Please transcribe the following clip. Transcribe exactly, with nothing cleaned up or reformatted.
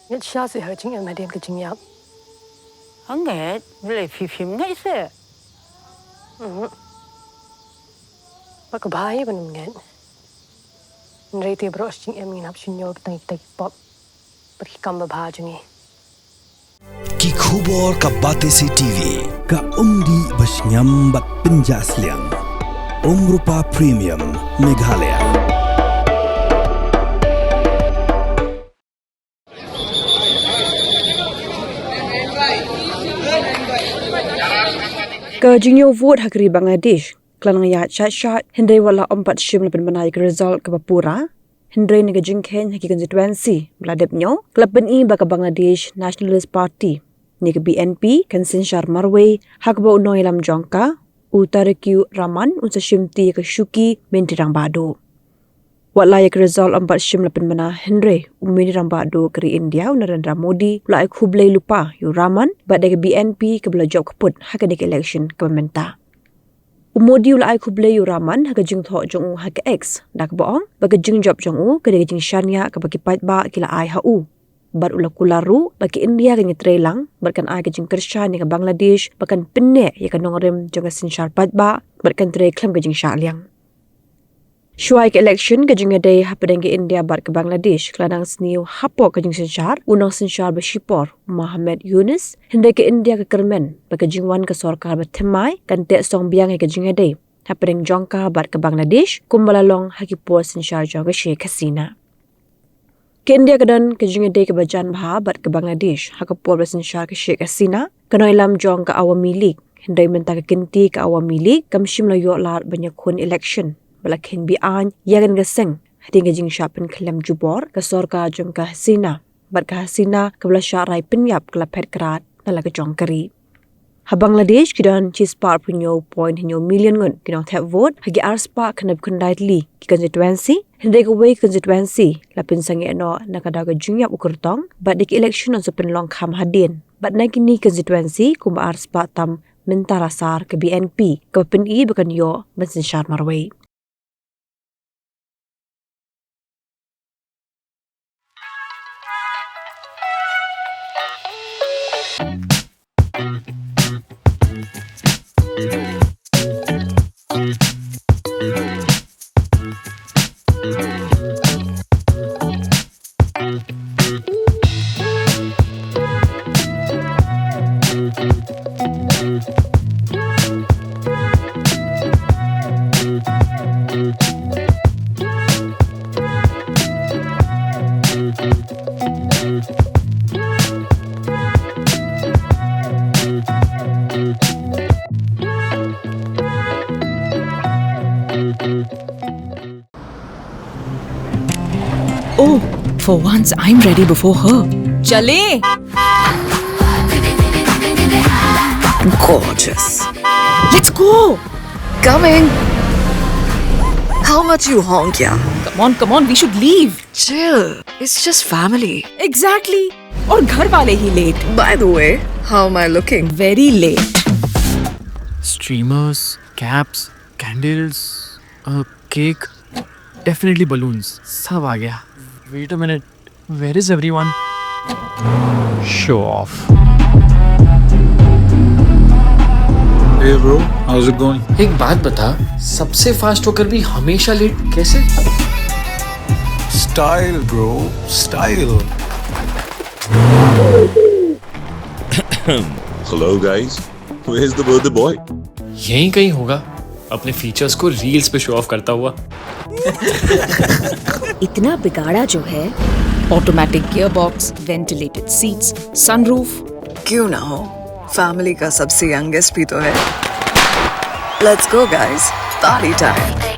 Ngeit shisha seh ha ka jingim hadien ka jingïap. Hangne, balei phi phim ngeit seh? Mhm. Ba ka bha hi ban ym ngeit. Hynrei te baroh shi jingim ngin hap shim ïa kita ki pop bad ki kam babha jong ngi. Ki khubor ka Batesi TV, ka umdih ba shngiam bad pynjah sliang. Umrupa Premium, Meghalaya. Ka jingïoh vote ha ka ri Bangladesh ka la nang ïaid shat shat, hynrei wat la ym pat shim la pynbna ïa ka result kaba pura. Hynrei na ka jingkheiñ ha ki constituency ba la dep ñiew, ka la pyni ba ka Bangladesh Nationalist Party ne ka B N P kan synshar marwei, ha kaba u nongïalam jong ka, u Tariq Rahman, un sa shimti ïa ka shuki Myntri Rangbah Duh. Wat la ïa ka result ym pat shim la pynbna, hynrei u Myntri Rangbah Duh ka ri India, u Narendra Modi, u la ai khublei lypa ïa u Rahman bad ïa ka B N P kaba la jop kput ha kane ka election kaba mynta. U Modi u la ai khublei ïa u Rahman ha ka jingthoh jong u ha ka X, da kaba ong ba ka jingjop jong u ka dei ka jingshaniah kaba ki paidbah ki la ai ha u. Bad u la kular ruh ba ka India kan ïatreilang bad kan ai ka jingkyrshan ïa ka Bangladesh ba kan pynneh ïa ka nongrim jong ka synshar paidbah bad kan trei khlem ka jingshah liang. Shuwa ïa ka election, ka jingïadei hapdeng ka India bad ka Bangladesh ka la nang sniew hapoh ka jingsynshar u nongsynshar ba shipor, u Muhammad Yunus, hynrei ka India ka kyrmen ba ka jingwan ka sorkar bathymmai kan teh song biang ïa ka jingïadei hapdeng jong ka bad ka Bangladesh, kumba la long ha ki por synshar jong ka Sheikh Hasina. Ka India ka don ka jingïadei kaba jan bha bad ka Bangladesh ha ka por ba synshar ka Sheikh Hasina, ka nongïalam jong ka Awami League. Hynrei mynta ka kynti ka Awami League kam shym la ïoh lad ban ïakhun election, ba la kheiñ be-aiñ ïa kane ka seng hadien ka jingshah pynkhyllem jubor ka sorkar jong ka Hasina. Bad ka Hasina kaba la shah rai pynïap ka la phet krad na la ka jong ka ri. Ha Bangladesh ki don shispah arphew hynñiew point hynñiew million ngut ki nongthep vote ha ki arspah khyndai phew khyndai tylli ki constituency, hynrei kawei ka constituency la pynsangeh noh na ka daw ka jingïap u kyrtong, bad ïa ki election yn sa pynlong kham hadien. Bad na kine ki constituency kumba arspah tam mynta la sar ka B N P, kaba pyni ba kan ïoh ban synshar marwei. Oh, for once I'm ready before her. Chale. Gorgeous. Let's go. Coming. How much you honk, yeah? Come on, come on, we should leave. Chill. It's just family. Exactly. और घर वाले ही late. By the way, how am I looking? Very late. Streamers, caps, candles, a cake. Definitely balloons. सब आ गया. Wait a minute. Where is everyone? Show off. Hey bro, how's it going? एक बात बता, सबसे फास्ट होकर भी हमेशा लेट कैसे? Style bro, style. Hello guys, where's the birthday boy? यहीं कहीं होगा, अपने फीचर्स को रील्स पे शो ऑफ करता हुआ। इतना बिगाड़ा जो है। Automatic gearbox, ventilated seats, sunroof। क्यों ना हो, फैमिली का सबसे यंगेस्ट भी तो है। Let's go guys, party time.